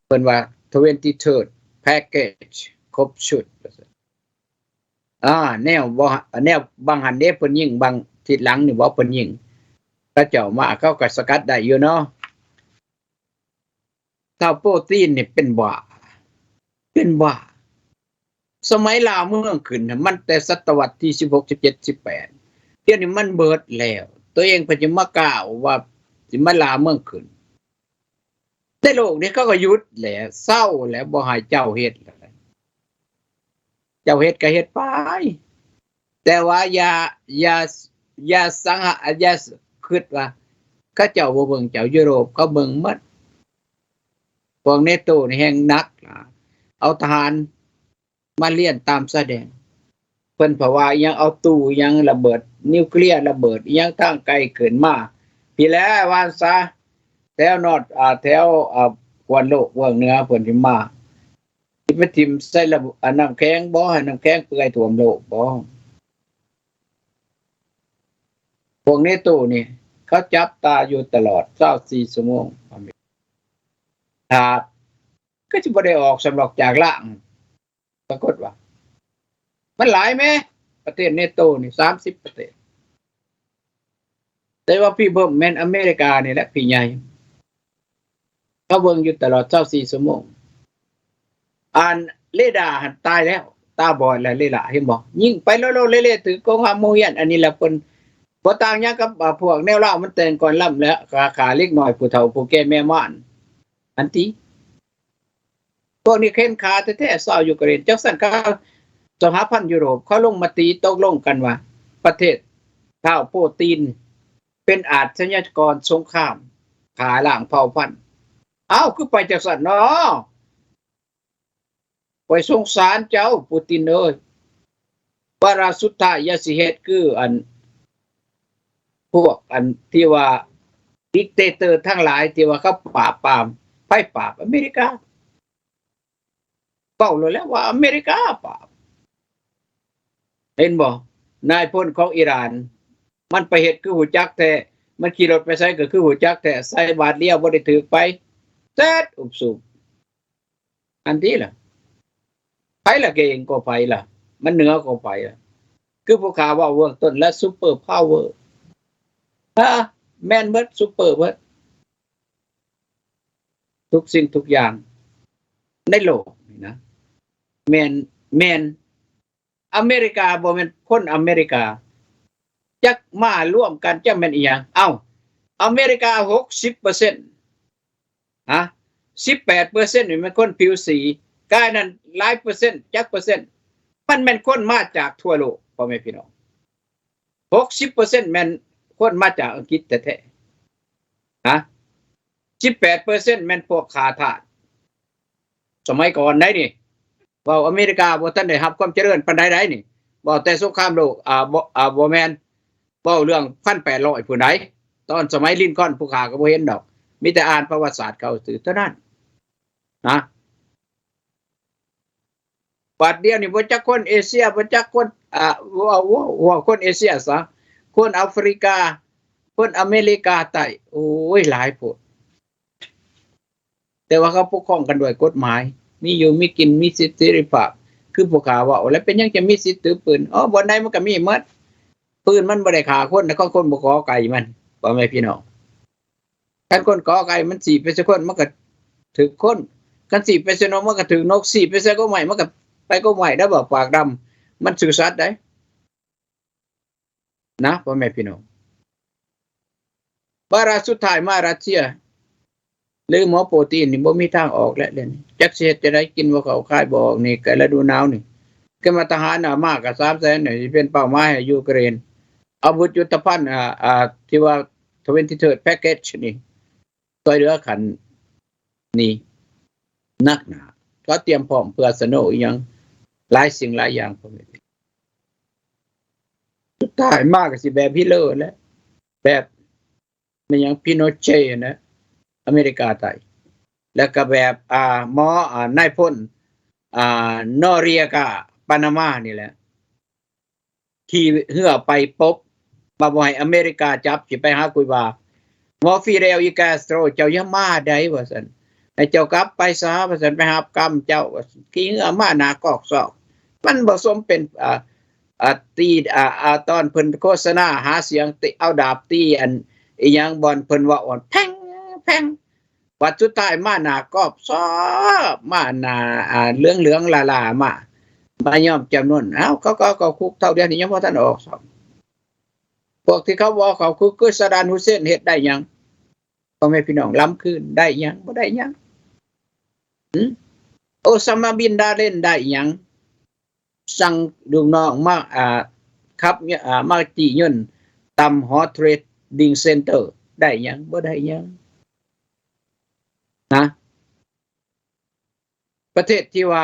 ເພິ່ນວ່າ twenty-third package ຄົບຊຸດວ່າຊັ້ນ. ອາ ແນວບໍ່ ແນວບັງຫັ້ນເດ້ ເພິ່ນຍິງບັງທິດຫຼັງນີ້ບໍ່ ເພິ່ນຍິງ ເຂົາເຈົ້າມາ ເຂົາກໍສະກັດໄດ້ຢູ່ເນາະ. ທ້າວໂປຕີນນີ້ເປັນບ້າ ເປັນບ້າ. ສະໄໝລ່າເມືອງຂຶ້ນນະ ມັນແຕ່ສະຕະວັດທີສິບຫົກ ສິບເຈັດ ສິບແປດ ດຽວນີ້ມັນເບິດແລ້ວ. ໂຕເອງເພິ່ນຈະມາກ່າວວ່າຊິມາລ່າເມືອງຂຶ້ນ. ໃນໂລກນີ້ເຂົາກໍຢຸດແຫຼະ ເຊົາແຫຼະ ບໍ່ໃຫ້ເຈົ້າເຮັດແຫຼະ. ເຈົ້າເຮັດກໍເຮັດໄປ ແຕ່ວ່າຢ່າ ຢ່າ ຢ່າສັງຫະ ຢ່າຄິດວ່າເຂົາເຈົ້າບໍ່ເບິ່ງເຈົ້າ. ຢູໂຣບເຂົາເບິ່ງໝົດ. ພວກເນໂຕນີ້ແຮງໜັກຫຼາຍ ເອົາທະຫານ ມາລຽນຕາມຊາຍແດນ. ເພິ່ນເພາະວ່າອີ່ຫຍັງ ເອົາຕູ້ອີ່ຫຍັງ ລະເບີດນິວເຄລຍ ລະເບີດອີ່ຫຍັງທາງໄກຂຶ້ນມາ ພີ້ແຫຼະວ່າຊະ ແຖວນອດ ອາ ແຖວ ອາ ກວນໂລກເບື້ອງເໜືອ ເພິ່ນຊິມາ ຊິໄປຖິ້ມໃສ່ລະ ອາ ນ້ຳແຂງບໍ່ ໃຫ້ນ້ຳແຂງເປື່ອຍຖ້ວມໂລກບໍ່? ພວກເນໂຕນີ້ ເຂົາຈັບຕາຢູ່ຕະຫຼອດຊາວສີ່ຊົ່ວໂມງ ຖ້າ ຄືຊິບໍ່ໄດ້ອອກສຳລັອກຈາກລ້າງ. ປາກົດວ່າມັນຫຼາຍແມ້ ປະເທດເນໂຕນີ້ ສາມສິບປະເທດ ແຕ່ວ່າພີ່ເບິ່ມແມ່ນອາເມລິການີ້ແຫຼະ ພີ່ໃຫຍ່ ເຂົາເບິ່ງຢູ່ຕະຫຼອດຊາວສີ່ຊົ່ວໂມງ. ອັນເຣດາຫັ້ນຕາຍແລ້ວ ຕາບອດແລ້ວເຣດາ ເຫັນບໍ່? ຍິງໄປໂລໆເລໆ ຖືກກົງຫາໝູ່ຮຽນ. ອັນນີ້ລະເພິ່ນບໍ່ຕ່າງຫຍັງກັບ ອາ ພວກແນວລາວ ມັນແຕ່ງກ່ອນລຳແລ້ວ ຂ້າ ຂ້າເດັກນ້ອຍ ຜູ້ເຖົ້າຜູ້ແກ່ ແມ່ມ່ານ ອັນຕິ ພວກນີ້ເຂັນຂາແທ້ໆ ຊາວຢູເຄຣນ. ຈັ່ງຊັ້ນ ເຂົາ ສະຫະພັນຢູໂຣບ ເຂົາລົງມະຕິຕົກລົງກັນວ່າ ປະເທດທ້າວໂປຕີນ ເປັນອາດຊະຍາກອນສົງຄາມ ຂ້າລ້າງເຜົ່າພັນ. ເອົ້າ ຄືໄປຈັ່ງຊັ້ນເນາະ? ຂ້ອຍສົງສານເຈົ້າ ປູຕິນເອີຍ. ວາລະສຸດທ້າຍຢ່າຊິເຮັດຄືອັນ ພວກອັນທີ່ວ່າດິກເຕເຕີທັງຫຼາຍທີ່ວ່າເຂົາປາບປາມ. ໃຜປາບ? ອາເມລິກາ. ເວົ້າໂລດແຫຼະວ່າອາເມລິກາປາບ. ເຫັນບໍ່? ນາຍພົນຂອງອີຣານ ມັນໄປເຮັດຄືຮູ້ຈັກແທ້ ມັນຂີ່ລົດໄປໃສກໍຄືຮູ້ຈັກແທ້ ໃສ່ບາດດຽວບໍ່ໄດ້ຖືກໄປ ແຊດອຸບສູບ. ອັນນີ້ລະ ໃຜລະເກັ່ງກວ່າໃຜລະ ມັນເໜືອກວ່າໃຜລະ ຄືພວກຂ້າເວົ້າເບື້ອງຕົ້ນລະ super power ຮະ ແມ່ນເບິດ super ເບິດ ທຸກສິ່ງທຸກຢ່າງໃນໂລກນີ້ນະ ແມ່ນ ແມ່ນ ອາເມລິກາ ບໍ່ແມ່ນຄົນອາເມລິກາ ຈັກມາລວມກັນ ຈັກແມ່ນອີ່ຫຍັງ? ເອົ້າ ອາເມລິກາຫົກສິບເປີເຊັນ ຮະ ສິບແປດເປີເຊັນນີ້ແມ່ນຄົນຜິວສີ ກາຍນັ້ນຫຼາຍເປີເຊັນ ຈັກເປີເຊັນ? ມັນແມ່ນຄົນມາຈາກທົ່ວໂລກ ພໍ່ແມ່ພີ່ນ້ອງ ຫົກສິບເປີເຊັນແມ່ນຄົນມາຈາກອັງກິດແທ້ໆ ຮະ ສິບແປດເປີເຊັນແມ່ນພວກຂ້າທາດ. ສະໄໝກ່ອນໃດນີ້ ເວົ້າອາເມລິກາບໍ່ທັນໄດ້ຮັບຄວາມຈະເລີນປານໃດໃດນີ້ ເວົ້າແຕ່ສົງຄາມໂລກ ອາ ບໍ່ ອາ ບໍ່ແມ່ນ ເວົ້າເລື່ອງພັນແປດຮ້ອຍພຸ້ນໃດ ຕອນສະໄໝລິນຄອນ ພວກຂ້າກໍບໍ່ເຫັນດອກ ມີແຕ່ອ່ານປະຫວັດສາດເຂົາຊື່ເທົ່ານັ້ນນະ. ບາດດຽວນີ້ບໍ່ຈັກຄົນເອເຊຍ ບໍ່ຈັກຄົນ ອາ ເວົ້າ ເວົ້າ ເວົ້າຄົນເອເຊຍຊະ ຄົນອາຟຣິກາ ຄົນອາເມລິກາໃຕ້ ໂອ້ຍ ຫຼາຍໂພດ. ແຕ່ວ່າເຂົາປົກຄອງກັນດ້ວຍກົດໝາຍ ມີຢູ່ມີກິນ ມີສິດເສລີພາບ ຄືພວກຂ້າເວົ້າ ແລ້ວເປັນຫຍັງຈະມີສິດຖືປືນ? ອໍ ບ່ອນໃດມັນກໍມີໝົດ ປືນມັນບໍ່ໄດ້ຂ້າຄົນ ແຕ່ຂອງຄົນບໍ່ຂໍໄກ່ມັນ ພໍ່ແມ່ພີ່ນ້ອງ. ຄັນຄົນຂໍໄກ່ມັນສີບໄປໃສ່ຄົນ ມັນກໍຖືກຄົນ ຄັນສີບໄປໃສ່ນົກ ມັນກໍຖືກນົກ ສີບໄປໃສ່ກົກໄມ້ ມັນກໍໄປກົກໄມ້ໄດ້ບໍ່ ປາກດຳ ມັນຊື່ສັດໃດ໋ ນະ ພໍ່ແມ່ພີ່ນ້ອງ. ວາລະສຸດທ້າຍມາຣັດເຊຍ ຫຼືໝໍໂປຕີນນີ້ ບໍ່ມີທາງອອກແລ້ວ ດຽວນີ້ຈັກຊິເຮັດຈັ່ງໃດ ກິນບໍ່ເຂົ້າ ຂາຍບໍ່ອອກ ນີ້ກໍລະດູໜາວນີ້ ຄືມາທະຫານ ອາ ມາກໍສາມແສນນີ້ ຊິເປັນເປົ້າໝາຍໃຫ້ຢູເຄຣນ ອາວຸດຍຸດທະພັນ ອາ ອາ ທີ່ວ່າ twenty-third package ນີ້ ຊ່ວຍເຫຼືອຂັ້ນນີ້ໜັກໜາ ເຂົາຕຽມພ້ອມເພື່ອສະໂນອີ່ຫຍັງຫຼາຍສິ່ງຫຼາຍຢ່າງ ພໍ່ແມ່ພີ່ນ້ອງ. ສຸດທ້າຍມາກໍຊິແບບຮິດເລີແຫຼະ ແບບແມ່ນຫຍັງ ພິໂນເຊນະ ອາເມລິກາໃຕ້ ແລ້ວກໍແບບ ອາ ໝໍ ອາ ນາຍພົນ ອາ ນໍເຣຍກາ ປານາມານີ້ແຫຼະ. ຂີ່ເຮືອໄປປົບ ວ່າບໍ່ໃຫ້ອາເມລິກາຈັບ ຊິໄປຫາກູບາ ໝໍຟີເຣວ ອີກາສໂຕຣ ເຈົ້າຢ່າມາໃດ໋ ວ່າຊັ້ນ. ໃຫ້ເຈົ້າກັບໄປຊະ ວ່າຊັ້ນ ໄປຮັບກຳເຈົ້າ ຂີ່ເຮືອມາໜ້າກອກຊອກ. ມັນບໍ່ສົມເປັນ ອ່າ ອ່າ ຕີ ອ່າ ອ່າ ຕອນເພິ່ນໂຄສະນາຫາສຽງ ຕິ ເອົາດາບຕີອັນອີຫຍັງ ບ່ອນເພິ່ນເວົ້າ ແພງ ແພງ ບັດສຸດທ້າຍມາໜ້າກອບຊອບ ມາໜ້າ ອ່າ ເຫຼືອງໆຫຼ້າໆ ມາ ມາຍອມຈຳນົນ. ເອົ້າ ເຂົາກໍເອົາເຂົ້າຄຸກ ເທົ່າດຽວນີ້ຍັງບໍ່ທັນອອກຊ້ຳ. ພວກທີ່ເຂົາບໍ່ເອົາເຂົ້າຄຸກ ຄືຊາດາມ ຮຸເຊນ ເຮັດໄດ້ຫຍັງ? ພໍ່ແມ່ພີ່ນ້ອງ ລຳຄືນໄດ້ຫຍັງ? ບໍ່ໄດ້ຫຍັງ. ຫື? ໂອຊາມາ ບິນ ລາເດນ ໄດ້ຫຍັງ? ສັ່ງລູກນ້ອງມາ ອ່າ ຂັບ ອ່າ ມາຈີ້ຍົນຕຳຫໍ Trading Center ໄດ້ຫຍັງ? ບໍ່ໄດ້ຫຍັງ. ຮະ? ປະເທດທີ່ວ່າ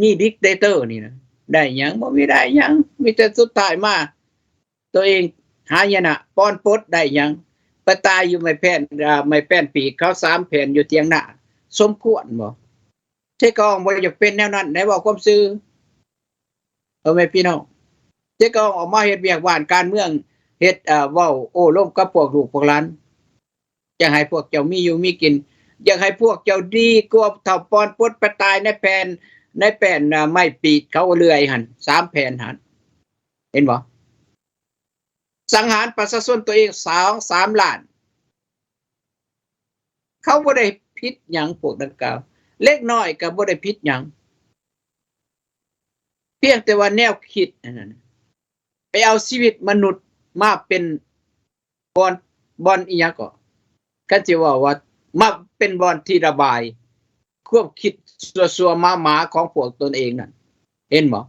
ມີ dictator ນີ້ນະ ໄດ້ຫຍັງ? ບໍ່ມີໄດ້ຫຍັງ. ມີແຕ່ສຸດທ້າຍມາ ໂຕເອງຫາຍະນະ ປ່ອນປົດໄດ້ຫຍັງ? ໄປຕາຍຢູ່ໄມ້ແຜ່ນ ອ່າ ໄມ້ແປ້ນປີກເຂົາສາມແຜ່ນຢູ່ຖຽງນາ ສົມຄວນບໍ່? ເຊກອງບໍ່ຢາກເປັນແນວນັ້ນ ໄດ້ເວົ້າຄວາມຊື່ ພໍ່ແມ່ພີ່ນ້ອງ. ເຊກອງອອກມາເຮັດວຽກບ້ານການເມືອງ ເຮັດ ເອີ ເວົ້າໂອ້ລົມກັບພວກລູກພວກຫຼານ ຢາກໃຫ້ພວກເຈົ້າມີຢູ່ມີກິນ ຢາກໃຫ້ພວກເຈົ້າດີກວ່າເຖົ້າປ່ອນປົດໄປຕາຍໃນແຜ່ນ ໃນແປ້ນ ເອີ ໄມ້ປີກເຂົາເລື່ອຍຫັ້ນ ສາມແຜ່ນຫັ້ນ ເຫັນບໍ່? ສັງຫານປະຊາຊົນຕົວເອງສອງສາມລ້ານ ເຂົາບໍ່ໄດ້ຜິດຫຍັງພວກດັ່ງກ່າວ ເລັກນ້ອຍກໍບໍ່ໄດ້ຜິດຫຍັງ ພຽງແຕ່ວ່າແນວຄິດອັນນັ້ນ ໄປເອົາຊີວິດມະນຸດມາເປັນບ່ອນ ບ່ອນອີ່ຫຍັງເກາະ ຄັນຊິເວົ້າວ່າມາເປັນບ່ອນທີ່ລະບາຍຄວາມຄິດຊົ່ວໆໝາໆຂອງພວກຕົນເອງນັ້ນ ເຫັນບໍ່?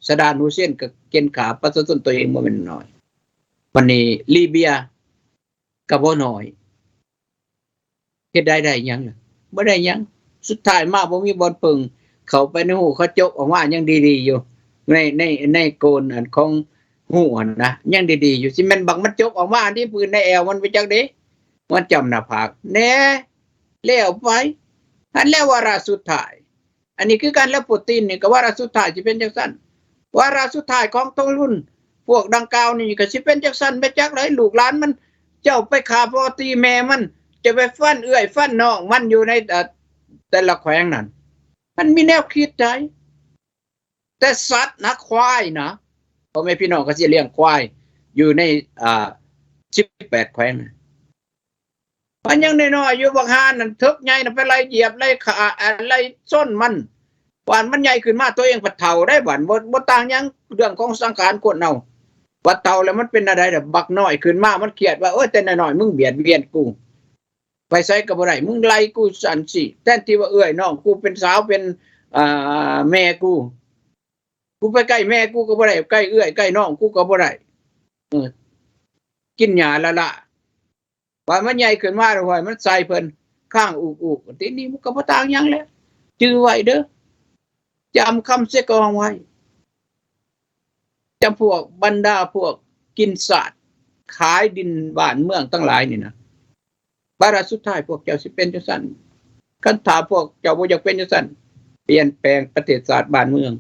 ຊາດາມ ຮຸເຊນກໍເກັນຂ້າປະຊາຊົນຕົວເອງບໍ່ແມ່ນນ້ອຍ ບັດນີ້ລີເບຍ ກໍບໍ່ນ້ອຍ ເຮັດໄດ້ ໄດ້ຫຍັງ? ບໍ່ໄດ້ຫຍັງ. ສຸດທ້າຍມາບໍ່ມີບ່ອນເພິ່ງ ເຂົ້າໄປໃນຮູ ເຂົາຈົກອອກມາຍັງດີໆຢູ່ ໃນ ໃນ ໃນໂກນອັນຂອງຮູຫັ້ນນະ ຍັງດີໆຢູ່. ຊິແມ່ນບັກມັນຈົກອອກມາອັນທີ່ພື້ນໃນແອວມັນໄປຈັກເດ້ ມັນຈ້ຳໜ້າຜາກແດ່ ແລ້ວໄປ ຫັ້ນແຫຼະວາລະສຸດທ້າຍ. ອັນນີ້ຄືກັນແຫຼະ ປູຕິນນີ້ກໍວາລະສຸດທ້າຍຊິເປັນຈັ່ງຊັ້ນ ວາລະສຸດທ້າຍຂອງໂຕລຸນ ພວກດັ່ງກ່າວນີ້ກໍຊິເປັນຈັ່ງຊັ້ນໄປຈັກໃດ໋ ລູກຫຼານມັນ ເຈົ້າໄປຂ້າພໍ່ຕີແມ່ມັນ ເຈົ້າໄປຟັນເອື້ອຍຟັນນ້ອງມັນຢູ່ໃນ ເອີ ແຕ່ລະແຂວງນັ້ນ ມັນມີແນວຄິດໃດ໋ ແຕ່ສັດນະ ຄວາຍນະ ພໍ່ແມ່ພີ່ນ້ອງກໍຊິລ້ຽງຄວາຍຢູ່ໃນ ອ່າ ສິບແປດແຂວງນະ. ມັນຍັງນ້ອຍໆຢູ່ ບັກຫ່ານນັ້ນ ເຖິກໃຫຍ່ນະ ໄປໄລ່ຢຽບໄລ່ຂ້າ ອ່າ ໄລ່ຊົນມັນ ບາດມັນໃຫຍ່ຂຶ້ນມາ ຕົວເອງພັດເຖົ້າໄດ໋ ບາດ ບໍ່ ບໍ່ຕ່າງຫຍັງ ເລື່ອງຂອງສັງຂານຄົນເຮົາ ບັດເຖົ້າແລ້ວມັນເປັນແນວໃດລະ ບັກນ້ອຍຂຶ້ນມາ ມັນຄຽດວ່າ ໂອ້ຍ ແຕ່ນ້ອຍໆ ມຶງບຽດບຽນກູ ໄປໃສກໍບໍ່ໄດ້ ມຶງໄລ່ກູ ຊັ້ນຊີ້ ແທນທີ່ວ່າເອື້ອຍນ້ອງກູເປັນສາວເປັນ ອ່າ ແມ່ກູ ກູໄປໃກ້ແມ່ກູກໍບໍ່ໄດ້ ໃກ້ເອື້ອຍໃກ້ນ້ອງກູກໍບໍ່ໄດ້ ເອີ ກິນຫຍ້າລ້າໆ. ບາດມັນໃຫຍ່ຂຶ້ນມາແລ້ວ ຫ້ວຍ ມັນໃສ່ເພິ່ນຄ້າງອູກໆ ທີນີ້ມັນກໍບໍ່ຕ່າງຫຍັງແລ້ວ. ຈື່ໄວ້ເດີ້ ຈຳຄຳເຊກອງໄວ້ ຈຳພວກບັນດາພວກກິນຊາດ ຂາຍດິນບ້ານເມືອງທັງຫຼາຍນີ້ນະ ວາລະສຸດທ້າຍພວກເຈົ້າຊິເປັນຈັ່ງຊັ້ນ. ຄັນຖ້າພວກເຈົ້າບໍ່ຢາກເປັນຈັ່ງຊັ້ນ ປ່ຽນແປງປະເທດຊາດບ້ານເມືອງ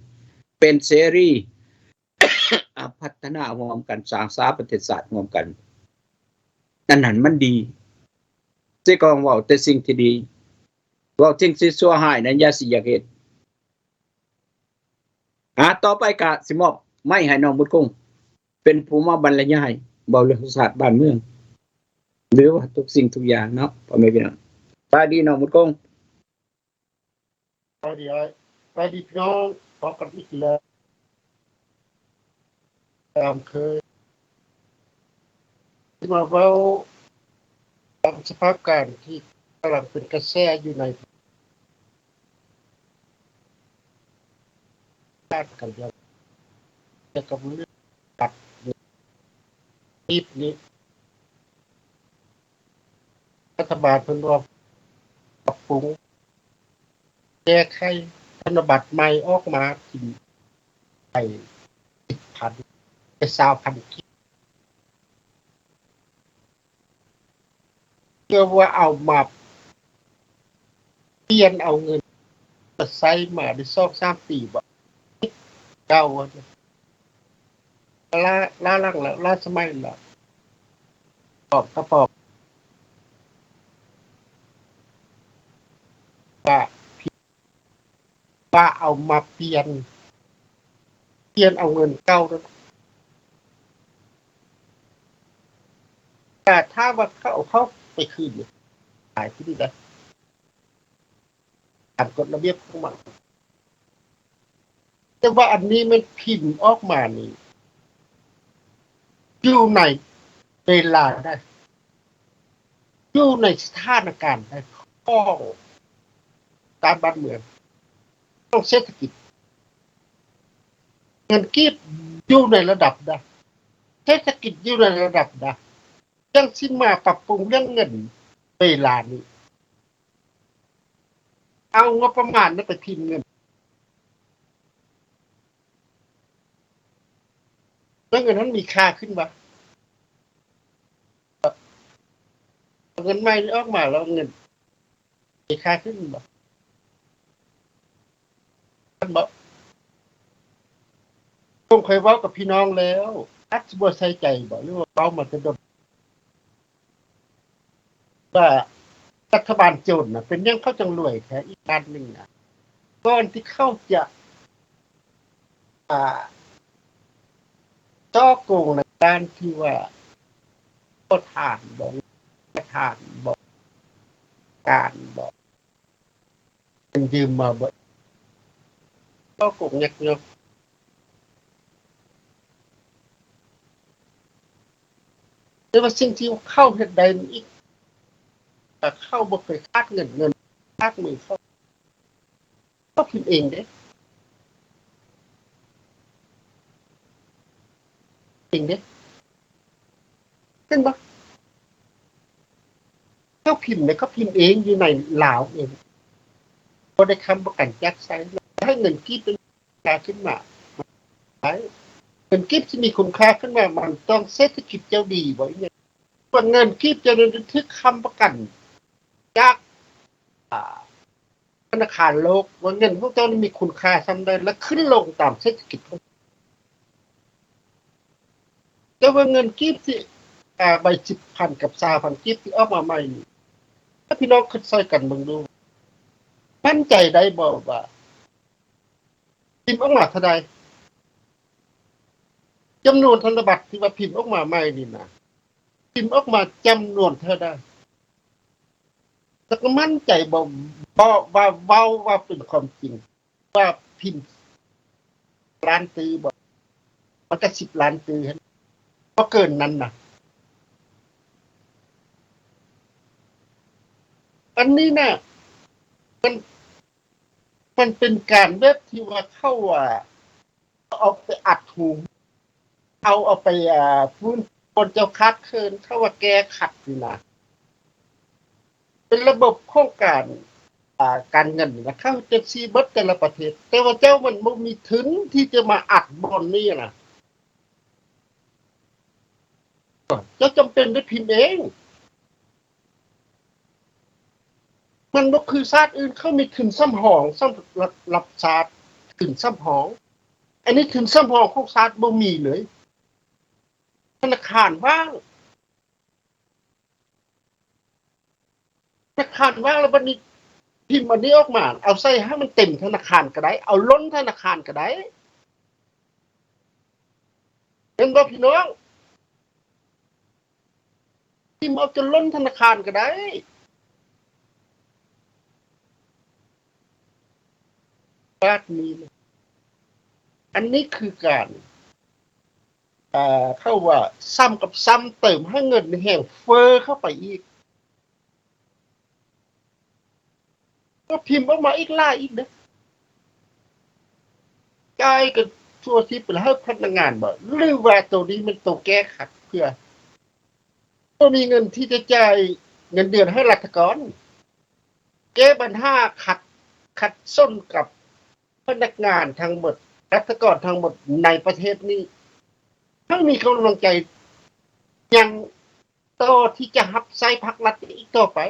ເປັນເສລີ ອາ ພັດທະນາຮ່ວມກັນ ສ້າງສາປະເທດຊາດຮ່ວມກັນ ອັນນັ້ນມັນດີ. ເຊກອງເວົ້າແຕ່ສິ່ງທີ່ດີ ເວົ້າສິ່ງທີ່ຊົ່ວຮ້າຍນັ້ນຢ່າຊິຢາກເຮັດ. ອາ ຕໍ່ໄປກະຊິມອບໄມໃຫ້ນ້ອງບຸດຄົງ ເປັນຜູ້ມາບັນລະຍາຍ ເວົ້າເລື່ອງຊາດບ້ານເມືອງ ຫຼືວ່າທຸກສິ່ງທຸກຢ່າງເນາະ ພໍ່ແມ່ພີ່ນ້ອງ. ສະບາຍດີນ້ອງບຸດຄົງ. ສະບາຍດີອ້າຍ ສະບາຍດີພີ່ນ້ອງ ພົບກັນອີກແລ້ວ ຕາມເຄີຍ ທີ່ມາເວົ້າຕາມສະພາບການທີ່ກຳລັງເປັນກະແສຢູ່ໃນບ້ານກັນ ກ່ຽວກັບເລື່ອງບັດນີ້ ຮີບນີ້ ລັດຖະບານເພິ່ນວ່າປັບປຸງ ແກ້ໄຂທະນະບັດໃໝ່ອອກມາ ກິນໄປສິບພັນ ໄປຊາວພັນກີບ ເພື່ອວ່າເອົາມາປ່ຽນເອົາເງິນມາໃຊ້ມາໄດ້ສອງສາມປີ ບໍ່ເກົ່າ ລ້າ ລ້າຫຼັງແລ້ວ ລ້າສະໄໝແລ້ວ ປອມກະປອມ. ວ່າ ວ່າເອົາມາປ່ຽນ ປ່ຽນເອົາເງິນເກົ່າ ແຕ່ຖ້າວ່າເຂົາເອົາເຂົ້າໄປຄືນນີ້ ຂາຍທີ່ນີ້ໄດ້ ຕາມກົດລະບຽບຂອງມັນ. ແຕ່ວ່າອັນນີ້ແມ່ນພິມອອກມານີ້ ຢູ່ໃນເວລາໃດ ຢູ່ໃນສະຖານະການໃດຂອງການບ້ານເມືອງ ຂອງເສດຖະກິດ ເງິນກີບຢູ່ໃນລະດັບໃດ ເສດຖະກິດຢູ່ໃນລະດັບໃດ ຈັ່ງຊິມາປັບປຸງເລື່ອງເງິນເວລານີ້ ເອົາງົບປະມານນັ້ນໄປພິມເງິນ ແລ້ວເງິນນັ້ນມີຄ່າຂຶ້ນບໍ່? ເອົາເງິນໃໝ່ນີ້ອອກມາແລ້ວເງິນມີຄ່າຂຶ້ນບໍ່? ບໍ່. ຜົມເຄີຍເວົ້າກັບພີ່ນ້ອງແລ້ວ ອາດຊິບໍ່ໃສ່ໃຈບໍ ຫຼືວ່າເວົ້າມາແຕ່ດົນ ວ່າລັດຖະບານໂຈນນະ ເປັນຫຍັງເຂົາຈັ່ງລວຍແທ້? ອີກດ້ານໜຶ່ງນະ ກ່ອນທີ່ເຂົາຈະ ອ່າ ສໍ້ໂກງໃນດ້ານທີ່ວ່າຂໍທານບໍ ປະທານບໍ ການບໍ ເປັນຢືມມາເບິດ ກໍກົງຍັກຍອກ. ແຕ່ວ່າສິ່ງທີ່ເຂົາເຮັດໄດ້ນີ້ ຖ້າເຂົາບໍ່ເຄີຍຂາດເງິນ ເງິນຂາດມືເຂົາ ເຂົາພິມເອງເດ້ ເອງເດ້ ເຫັນບໍ່? ເຂົາພິມເດ້ ເຂົາພິມເອງຢູ່ໃນລາວເອງ ບໍ່ໄດ້ຄ້ຳປະກັນຈາກໃສ ໃຫ້ເງິນກີບເປັນຄ່າຂຶ້ນມາ ເງິນກີບຊິມີຄຸນຄ່າຂຶ້ນມາ ມັນຕ້ອງເສດຖະກິດເຈົ້າດີບໍ່ ອີ່ຫຍັງ ວ່າເງິນກີບເຈົ້ານັ້ນຖືກຄ້ຳປະກັນຈາກ ອ່າ ທະນາຄານໂລກ ວ່າເງິນຂອງເຈົ້ານີ້ມີຄຸນຄ່າສ່ຳໃດ ແລະ ຂຶ້ນລົງຕາມເສດຖະກິດຂອງ ແຕ່ວ່າເງິນກີບທີ່ ອ່າ ໃບສິບພັນກັບຊາວພັນກີບທີ່ອອກມາໃໝ່ນີ້ ຖ້າພີ່ນ້ອງຄິດຊ່ອຍກັນເບິ່ງດູ ໝັ້ນໃຈໄດ້ບໍ່ວ່າພິມອອກມາເທົ່າໃດ? ຈຳນວນທະນະບັດທີ່ວ່າພິມອອກມາໃໝ່ນີ້ນະ ພິມອອກມາຈຳນວນເທົ່າໃດ? ແລ້ວກໍໝັ້ນໃຈບໍ່ ບໍ່ວ່າເວົ້າວ່າເປັນຄວາມຈິງ ວ່າພິມລ້ານຕື້ບໍ່? ມັນກໍສິບລ້ານຕື້ຫັ້ນ ບໍ່ເກີນນັ້ນນະ. ອັນນີ້ນະ ມັນ ມັນເປັນການແບບທີ່ວ່າເຂົາວ່າ ເອົາໄປອັດຫຸ່ມ ເອົາ ເອົາໄປ ອ່າ ຟື້ນ ຄົນເຈົ້າຂາດເຂີນ ເຂົາວ່າແກ້ຂັດນີ້ນະ ເປັນລະບົບຂອງການ ອ່າ ການເງິນນີ້ນະ ເຂົາເຮັດຈັ່ງຊີ້ເບິດແຕ່ລະປະເທດ ແຕ່ວ່າເຈົ້າມັນບໍ່ມີທຶນທີ່ຈະມາອັດບ່ອນນີ້ນະ ເຈົ້າຈຳເປັນໄດ້ພິມເອງ. ມັນບໍ່ຄືຊາດອື່ນ ເຂົາມີທຶນສຳຮອງສຳລັບຊາດ ທຶນສຳຮອງ ອັນນີ້ທຶນສຳຮອງຂອງຊາດບໍ່ມີເລີຍ ທະນາຄານວ່າງ ທະນາຄານວ່າງ ແລ້ວບັດນີ້ພິມອັນນີ້ອອກມາ ເອົາໃສ່ໃຫ້ມັນເຕັມທະນາຄານກໍໄດ້ ເອົາລົ້ນທະນາຄານກໍໄດ້ ເຫັນບໍ່ພີ່ນ້ອງ? ພິມເອົາຈົນລົ້ນທະນາຄານກໍໄດ້ ບາດນີ້ ອັນນີ້ຄືການ ເຂົາວ່າຊ້ຳກັບຊ້ຳເຕີມໃຫ້ເງິນແຮ່ງເຟີ້ເຂົ້າໄປອີກ. ກໍພິມອອກມາອີກຫຼາຍອີກເດ້ ຈ່າຍກັນທົ່ວທີບ ແລ້ວໃຫ້ພະນັກງານບໍ ຫຼືວ່າໂຕນີ້ແມ່ນໂຕແກ້ຂັດເພື່ອບໍ່ມີເງິນທີ່ຈະຈ່າຍເງິນເດືອນໃຫ້ລັດຖະກອນ ແກ້ບັນຫາຂັດ ຂັດສົນກັບພະນັກງານທັງໝົດ ລັດຖະກອນທັງໝົດໃນປະເທດນີ້ ໃຫ້ມີກຳລັງໃຈຍັງ ຕໍ່ທີ່ຈະຮັບໃຊ້ພາກລັດອີກຕໍ່ໄປ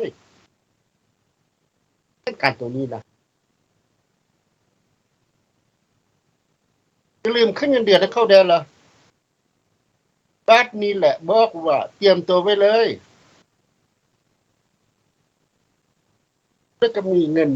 ເຊັ່ນກັນໂຕນີ້ນະ ຢ່າລືມຂຶ້ນເງິນເດືອນໃຫ້ເຂົາແດ່ລະ ບາດນີ້ແຫຼະ ບອກວ່າຕຽມໂຕໄວ້ເລີຍ ແລ້ວກໍມີເງິນ